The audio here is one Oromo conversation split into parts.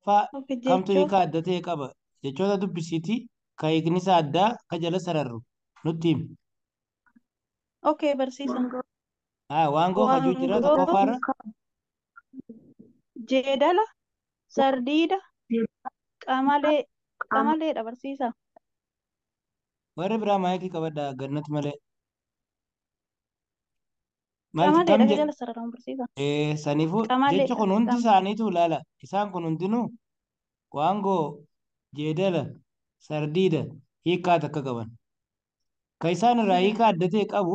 Ffaa Okay, kamtu jechoota. Hiika adda ta'e qaba? Jechoota dubbisiitii ka hiikni isaa addaa ka jala sararru nutti himi. Okay, barsiisa. Haa, waangoo kajuu jira Waangoo, tokkoffaarra. Jeedala, sardiida, qamalee, qamaleedha barsiisa. Warri biraa maayikii qabadhaa gannat malee. Maal kam Qamaleedha ka jedhe? jala sararamu barsiisa. Saniifuu jechi Qamaleedha. kun hundi isaaniitu ilaala. Isaan kun hundinuu waangoo, jeedala, sardiida hiikaa takka qaban. Ka isaan irraa hiikaa adda ta'e qabu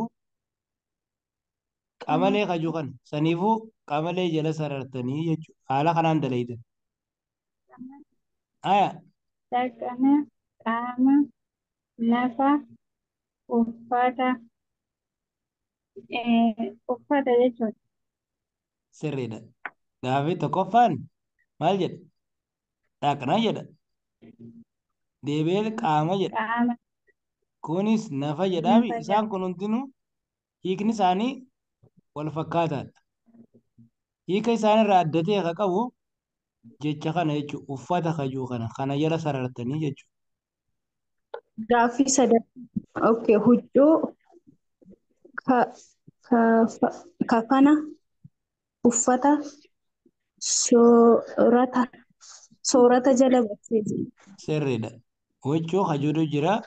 qamalee kajuu kana. Saniifuu qamalee jala sarartanii jechuudha. Haala kanaan dalaytan. Aya, Dhaqna, qaama, nafa, uffata, uffata jechuudha. Sirriidha. Gaaffii tokkoffaan maal jedha? Dhaqna jedha. Deebi'ee qaama jedha. Qaama, Kunis nafa jedhaami. nafa Isaan jedha. kun hundinuu hiikni isaanii wal fakkaataadha. Hiika isaan irraa adda ta'e ka qabu jecha kana jechuudha. Uffata kajuu kana kana jala sarartanii jechuudha. Gaaffii sadaffaa. Okay, huccuu, kafana, uffata, soorata, soorata jala barsiisa. Sirriidha. Huccuu ka jedhu jira,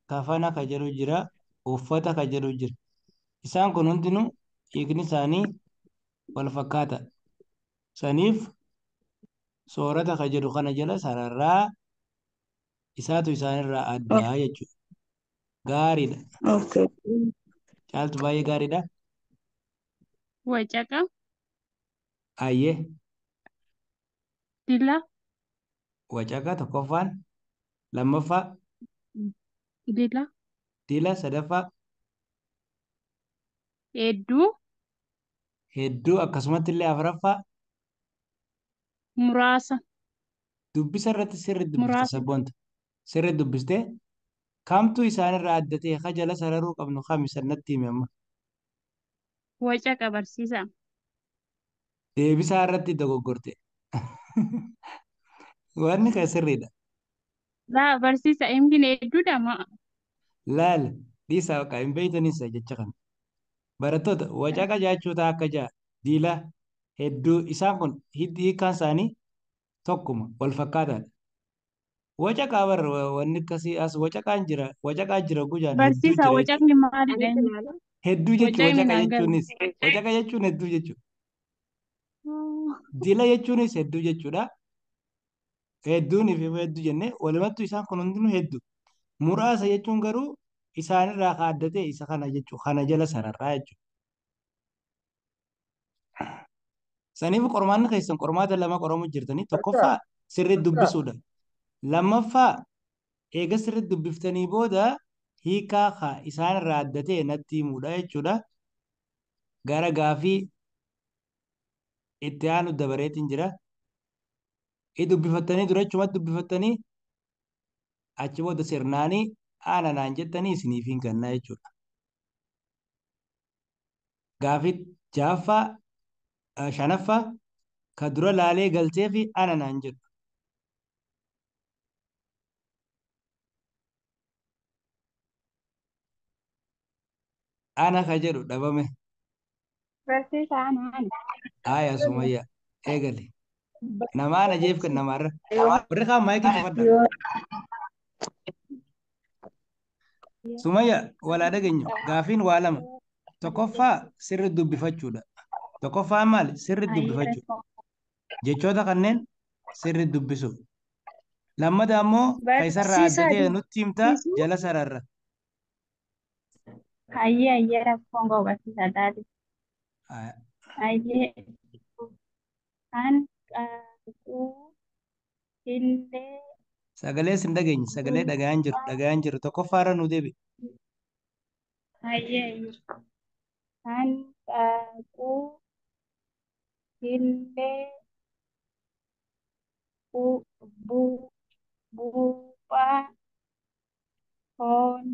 kafana ka jedhu jira, uffata ka jedhu jira. Isaan kun hundinuu hiikni isaanii wal fakkaata. Saniif soorata ka jedhu kana jala sararraa isaatu isaanirraa addaa jechuudha. Gaariidha. Okay. Caaltu baay'ee gaariidha. Wacaqa, Ayyee dila, wacaqa tokkoffaan, lammaffaa dila, dila, sadaffaa hedduu, hedduu, akkasumatti illee afuraffaa muraasa, dubbisa irratti sirri dubbiste muraasa, sabboonta. Sirri dubbiste kamtu isaanirraa adda ta'e ka jala sararuu qabnu kami sannatti himi amma. Wacaqa barsiisa. Deebisaa irratti dogoggorte. Wanni kan sirriidha. Laa barsiisa himni hedduudha maa. Laal dhiisaa bakka hin beeytanis jecha kana. Barattoota wacaqa jechuuta akka ja'a diila hedduu isaan kun hiddi hiikkaan isaanii tokkuma wal fakkaataadha. Wacaqaa bar wanni akkasii as wacaqaan jira wacaqaa jira gujaan hedduu Barsiisa jira jechuudha. wacaqni maalidha inni? Hedduu jechuun Wacaqni wacaqa naan galu. jechuunis wacaqa jechuun hedduu jechuudha. Dila jechuunis hedduu jechuudha. Hedduun fi hedduu jennee walumattu isaan kun hundinuu hedduu. Muraasa jechuun garuu isaanirraa ka adda ta'e isa kana jechuudha. Kana jala sararraa jechuudha. Saniif qormaanni keessan qormaata lama qoramu jirtanii tokkoffaa sirriitti dubbisuudha. Lammaffaa eega sirriitti dubbiftanii booda hiikaa ka isaanirraa adda ta'e natti himuudha jechuudha. Gara gaafii itti aanu dabareetiin jira. I dubbifattanii durachumatti dubbifattanii achi booda sirnaanii aana naan jettanii isiniif hin kennaa jechuudha. Gaafii ja'affaa shanaffaa ka dura laalee galtee fi ana naan jedhu. Ana ka jedhu dhabame. Barsiisa ana ana. Aya Sumayya eegali. Nama ana jeef kan namaarra. Warri kaan maayikii cufadha. Sumayya walaa dhageenyu gaafiin waa lama. Tokkoffaa sirri dubbifachuudha. Tokkoffaa maali? Sirri dubbifachuudha. Jechoota kanneen sirri dubbisu. Lammata ammoo ka isarraa adda Barsiisaa ta'e nutti himtaa dubbisuu. jala sararra. Hayyee hayyee rakkoon koo barsiisaa taate. Aya. Hayyee hanqaaquu illee Sagalee sin dhageenye sagalee dhagayaan jiru dhagayaan jiru tokkoffaarra nu deebi. Hayyee hayyee hanqaaquu illee buuphaa foon.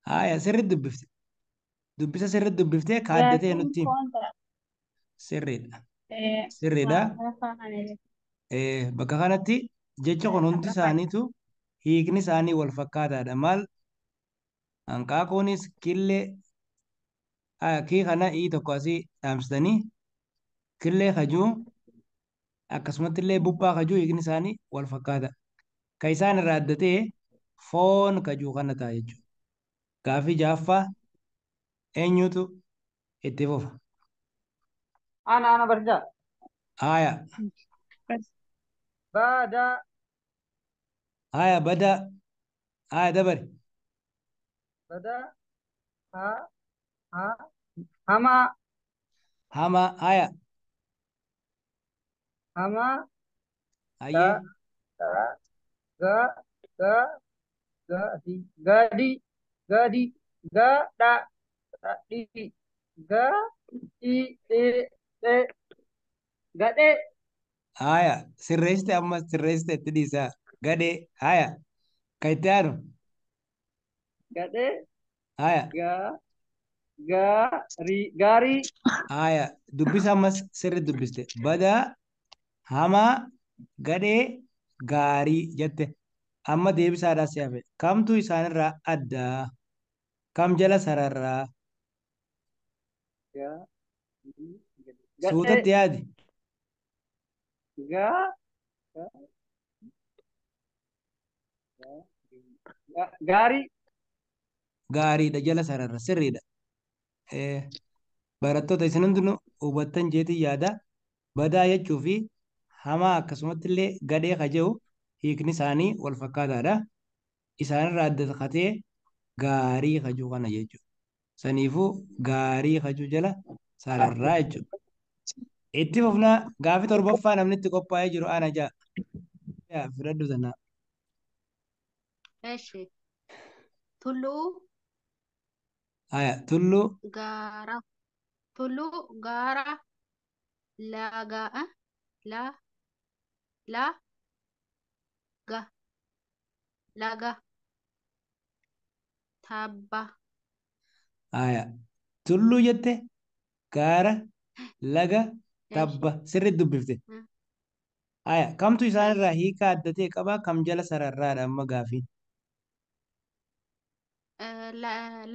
Aya sirri dubbifte. Dubbisa sirri dubbiftee ka adda ta'e Gaaffiin nutti himi. foon ta'a. Sirriidha. Eh, Sirriidha. Waan afaan kana jedhu. Bakka kanatti jecha kun hundi isaaniitu hiikni isaanii wal fakkaataadha. Maal hanqaaquunis killee kii kana ii tokko asii dhaamsitanii killee kajuu akkasumatti illee buphaa kajuu hiikni isaanii wal fakkaata. Ka isaan irraa adda ta'e foon kajuu kana ta'a jechuudha. Gaaffii ja'affaa eenyutu itti fufa? Ana barsiisaa. Haaya Badaa. haaya badaa haaya dabare Badaa. Ha. Ha. Hamaa. hamaa haaya Hamaa. Ga. hayyee Ga. Ga. Ga. Ga. Di. Gadi. Gadi. Ga. Da. Da. Di. Ga. I. E. E. Gadhee. haaya sirreessite amma sirreessite itti dhiisaa gadhee haaya ka itti aanu Gadhee. haaya Ga. Gaarii. Gaarii. haaya dubbisa ammas sirri dubbiste badaa hamaa gadhee gaarii jette amma deebisaadhaa si hafe kamtu isaanirraa addaa kam jala sararraa Ga. Gadhee. suutatti yaadi Ga. Ga. Gaarii. Gaariidha jala sararra sirriidha. Barattoota isin hundinuu hubattan jeetii yaada badaa jechuu fi hamaa akkasumatti illee gadhee ka jedhu hiikni isaanii wal fakkaataadha. Isaanirraa adda katee gaarii kajuu kana jechuudha. Saniifuu gaarii kajuu jala sararraa jechuudha. Itti fufnaa gaaffii torbaffaa namni itti qophaa'ee jiru ana ja'a. Yaa, Fudhadhu sana. Eshi. Tulluu Haya, tulluu gaara. Tulluu gaara laga la la ga laga tabba. Haya, tulluu jette gaara laga Eshi. tabba sirriitti dubbifte. Haya, kamtu isaanirraa hiika adda ta'e qabaa kam jala sararraadha amma gaaffiin?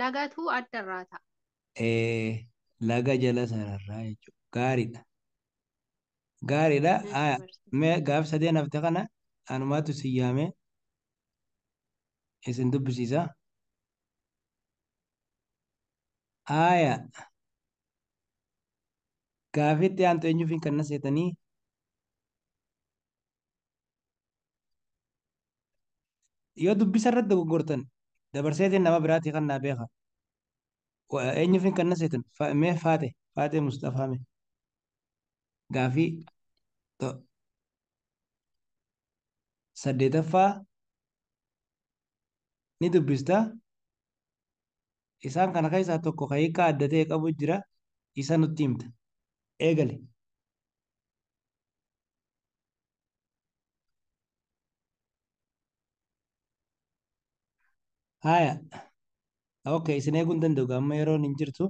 Lagatu addarraa ta'a. Laga jala sararraa jechuudha. Gaariidha. Gaariidha. Eshi Haya, barsiisa. mee gaaf sadeen hafte kana anumaatu si yaame isin dubbisiisa. Haya, gaaffiitti aantu eenyuuf kan na seetanii yoo dubbisa irratti dogoggortan dabarseetiin nama biraatii kan naa beeka. Eenyuuf kan na seetan mee faate faate Mustafaa mee gaaffii saddeetaffaa ni dubbista. Isaan kana keessaa tokko kan hiika adda ta'e qabu jira. Isa nutti himta. Eegale. Haya. Okay, isin eeguu hin danda'u. Amma yeroon hin jirtu.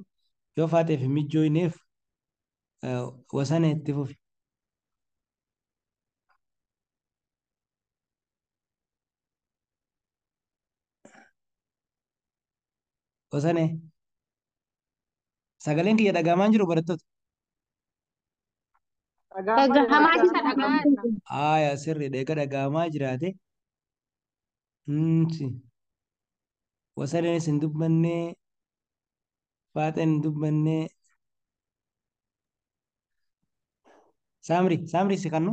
Yoo faateef hin mijjooyneef wasana itti fufi. Wasane. Sagaleen kiyya dhagahamaa hin jiru barattoota. Dhagahamaa jira Dhagahamaa barsiisaa. jira dhagahaa jira. Haya, sirriidha. Eega dhagahamaa jiraate. Wasaneenis hin dubbannee. Faaxeen hin dubbannee. Saamri, Saamri si kannu.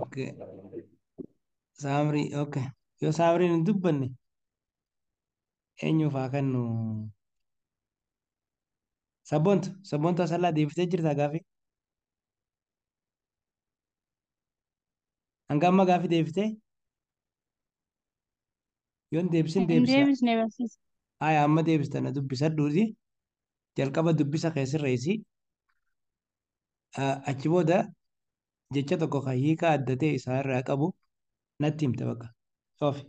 Okay. Saamri, okay. Yoo saamriin hin dubbanne eenyuuf haa kennu? Sabboontu, sabboontu asallaa deebitee jirta gaaffii? Hanga amma gaaffii deebitee? Yoon deebisin Hin deebisa. deebisne barsiisa. Haya, amma deebista na dubbisadhuuti. Jalqaba dubbisa kee sirreessi. Achi booda jecha tokko kan hiika adda ta'e isaa irraa qabu natti himta bakka. Soofi.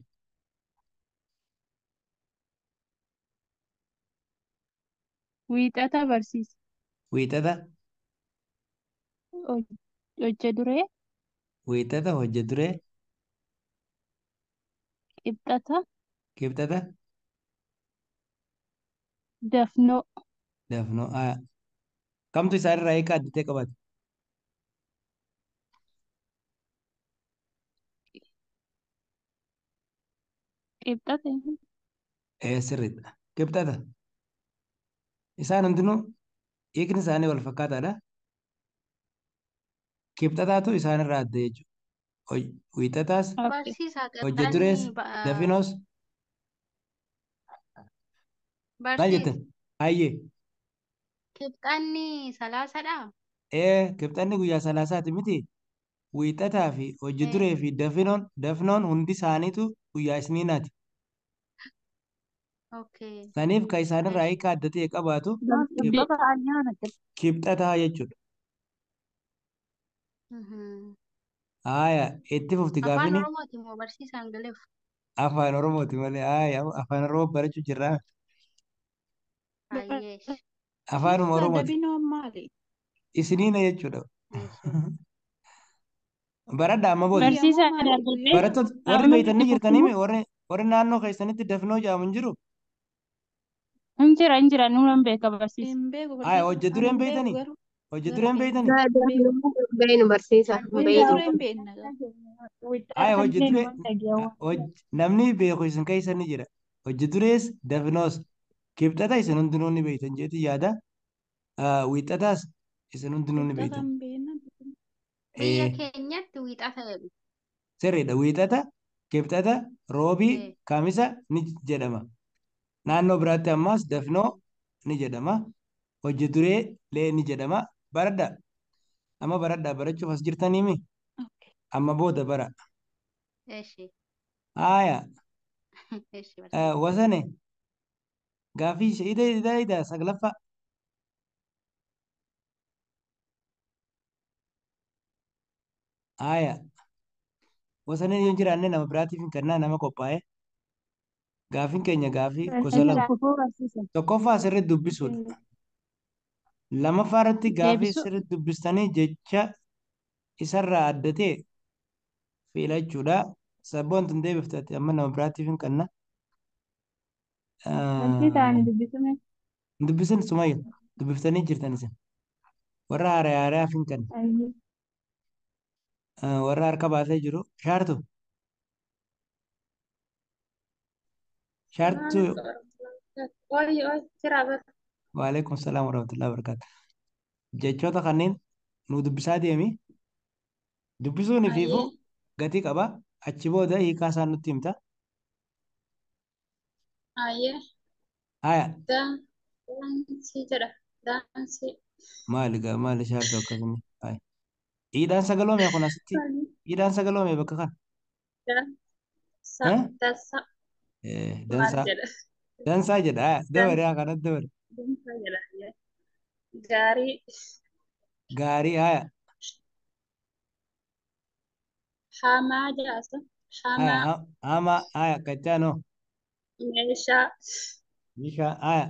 Wiixata barsiisa. Wiixata. Hojja duree. Wiixata hojja duree. Qibxata. Kibxata. Dafnoo. Dafnoo. Aya. Kamtu isaanirraa hiika adda ta'e qabaata? Qibxata. Ee sirriidha. Kibxata. Isaan hundinuu hiikni isaanii wal fakkaataadha. Kibxataatu isaanirraa adda jechuudha. Wiixataas, Okay. Barsiisaa hojja durees, qixxanni dafinoos maal jettan? barsiisa. Hayyee. Qixxanni salaasadhaa? Ee kibxanni guyyaa salaasaati miti. Wiixataa fi hojja Ee. duree fi dafinoon hundi isaaniitu guyyaa isniinaati. Okay. Saniif kan isaanirraa Eshi. hiika adda ta'e qabaatu kibxataa jechuudha. Mhm. Haaya itti fufti Afaan gaafini Oromooti moo barsiisaan galeef? afaan Oromooti malee haaya afaan Oromoo barachuu jirraa Ayyeesh. afaanuma Barsiisaa Oromooti dabinoon maali? isiniina jechuudha. Eshi. Baradha amma booda Guyyaa moo Barsiisaa maali? dargaggee Guyyaa barattoota warri amma beeytanii itti jirtanii fufuu warri naannoo keessanitti dafnoo jedhamu hin jiru. hin jira nuun beeka barsiisa. Hin beeku Haaya barsiisaa. hojja Ani dureen hin beeku beeytanii garuu hojja gara dureen keenya beeytanii hin beeku. Beenu barsiisa. Hojja Beenu. duree hin beekna garuu. Haaya hojja Wixatallee duree nuun dhageewwan. namni beeku isin keessa ni jira. Hojja durees dafnoos kibxata isin hundinuu ni beeytan jeeti yaada. Wiixataas isin hundinuu ni Kibxata beeytan. hin beekna. Biyya Ee keenyatti wiixata jedhu. sirriidha. Wiixata, kibxata, roobii, Ee. kamisa ni jedhama. Naannoo biraatti ammas dafnoo ni jedhama. Hojii duree lee ni jedhama. Baradha. Amma baradha barachuuf as jirtaniimi. Okay. Amma booda bara. Eshi. Haaya. Eshi barsiisa. Wasane gaaffii ida ida ida saglaffaa. Haaya. Wasaneen yoo hin jiraanne nama biraatiif hin kennaa nama qophaa'e. Gaaffiin keenya gaaffii gosa Itti lama. fufuu barsiisa. Tokkoffaa sirriitti dubbisuudha. Lammaffaa irratti gaaffii Deebisuu. sirriitti dubbistanii jecha isarraa adda ta'e filachuudha. Sabboon tun deebifte amma nama biraatiif hin kenna. Barsiisaa ani dubbisume. Hin dubbisin Sumayya. Dubbiftanii jirtan isin. Warra haaraa haaraaf hin kenna. Ayyee. Warra harka baasee jiru. Shaartu. Shaartu. Oyi oyi jira bara. Waalaikum salaam warahmatullahi wabarakatuh. Jechoota kanneen nu dubbisaa deemi. Dubbisuun ifiifuu Ayyee gatii qaba. Achi booda hiikaa isaan nutti himta. ayyee Haya daansii jedha daansii. maali gaa maali shaartu akkasuma. Haya. Iidhaan sagaloome kun asitti. Iidhaan sagaloome bakka kana. Dansa Eh? dansa Eh, maal dansaa. jedha Dansaa jedha. Haya dabare haa kanatti dabare. dansa jedha ayyee. Gaarii Gaarii haya. hamaa jaasa Haya hamaa hamaa haya kachaanoo. meeshaa Bishaa haya.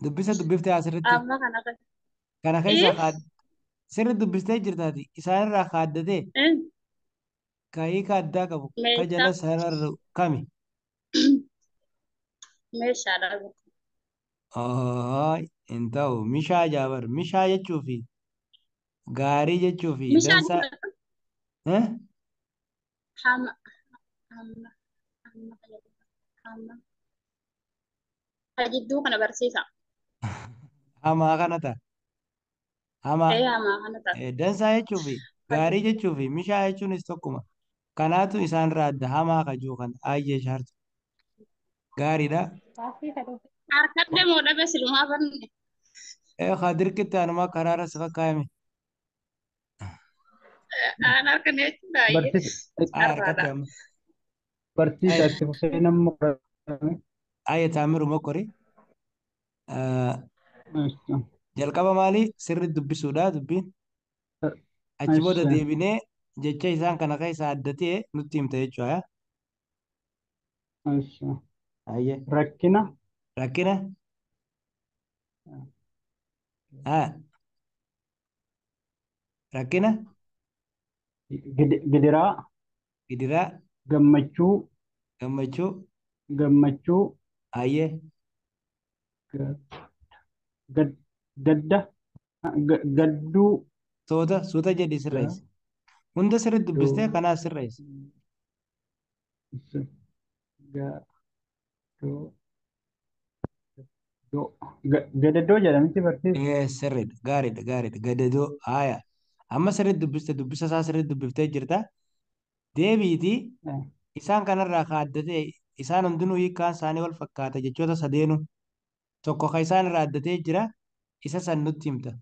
Dubbisa dubbiftee asirratti. amma kana kan Kana keessa ee sirri dubbistee jirtaati. Isaanirraa kaaddatee ee ka hiika addaa qabu ka meeshaa jala sararru kami? meeshaadha. Ooy hin ta'u. Mishaa jaabar. Mishaa jechuu fi gaarii jechuu fi Mishaan dansaa. Eh? hama hama hama hama jidduu kana barsiisa. Hamaa kana ta'a. Hamaa. Ee hamaa kana ta'a. Dansaa jechuu fi gaarii jechuu fi mishaa jechuunis tokkuma. Kanaatu isaanirraa adda hamaa kajuu kana ayyee shaartu. Gaariidha. Harkadde moo dhabe silumaa banne. Ee dirqitti anumaa karaarra si fakkaayame. Aan harkanne jechuudha ayyee. Barsiisa Aya harkatti Carraadha. amma. barsiisa Aya itti fufee nama qorame. aya taamiru mokori. Jalqaba maali sirri dubbisuudha dubbiin. Achi booda Asha deebinee jecha isaan kana keessa adda ta'e nutti himta jechuudha. asha Ayyee rakkina rakkina Haa rakkina Gidiraa gidiraa gammachuu gammachuu gammachuu hayyee ga- gadda gadduu soota suuta jedhi sirreessi. Hunda sirriitti dubbistee gadduu kanaas sirreessi. Gadaddoo jedhamti barsiisa. Ee sirriidha gaariidha gaariidha gadadoo haaya amma sirriitti dubbiste dubbisa isaa sirriitti dubbiftee jirta. Deebiitii isaan kanarraa ka adda ta'e isaan hundinuu hiikkaan isaanii wal fakkaata jechoota sadeenu tokko ka isaan irraa adda ta'e jira isa san nutti himta.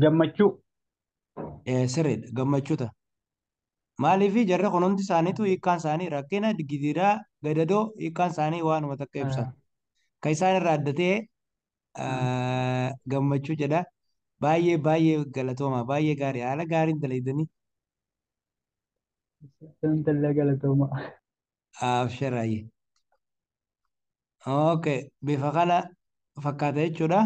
Gammachuu. Ee sirriidha gammachuu ta'a. Maaliif jarri kun hundi isaaniitu hiikkaan isaanii rakkina gidiraa gadadoo hiikkaan isaanii waanuma takka ibsan. Ka isaan irraa adda ta'e gammachuu jedha. Baay'ee baay'ee galatooma baay'ee gaarii haala gaariin dalaydanii Intallee galatooma. abshiraayyee. Okay bifa kana fakkaata jechuudha.